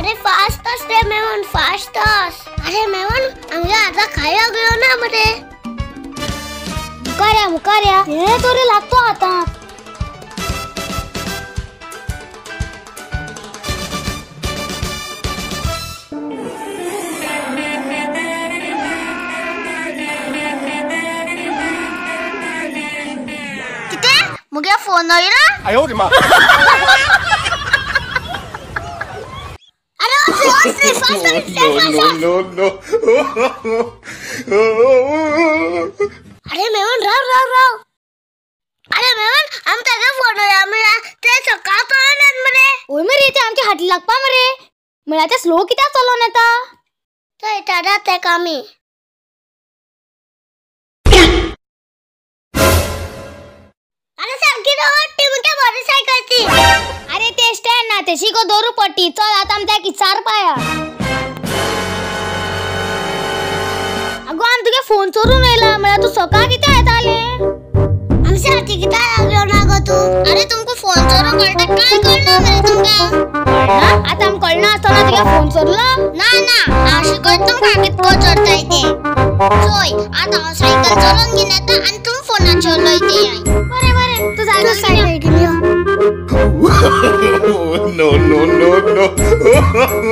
अरे फास्ट रे maven fast. अरे मेवन आमगे आता खाया गयो ना मरे. मुकार्या मुकार्या हे तोरे लागतो आता. किती मुगे फोन होईला. आयो रे मा. No, no, no. अरे मेवन राव राव राव. अरे मेवन आम ताका फोन होया ते सकाळ चलोन मरे. ओय मरे ते आमच्या हाटी लागपा मरे. म्हळ्यार ते स्लो कित्याक चलोन येता? थंय तारा तेका आमी. अरे सारकी ती मुगे मोटरसायकल ती. अरे ते स्टँड ना ते शिको दोरू पट्टी. चल आता आम त्या चार पाया. अगो आम तुगे फोन चोरून येयला. म्हळ्यार तू सकाळ कित्याक येताले? आमच्या हाती कित्याक लागलो ना गो तू? अरे तुमकां फोन चोरूंक कळटा काय कळना मरे तुमकां? कळना? आतां आमकां कळना आसतना तुगे फोन चोरलो? ना ना हांव शिकयता तुमकां कितको चोरताय ते. चोय आतां हांव सायकल चलोवन घेवन येता आनी तुम फोनाचेर उलयता. बरें बरें तूं सायकल घेवन यो. No, no, no, no. Ha ha ha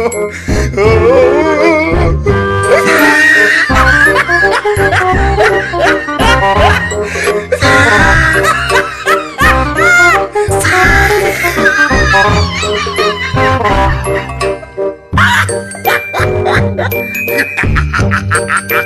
ha!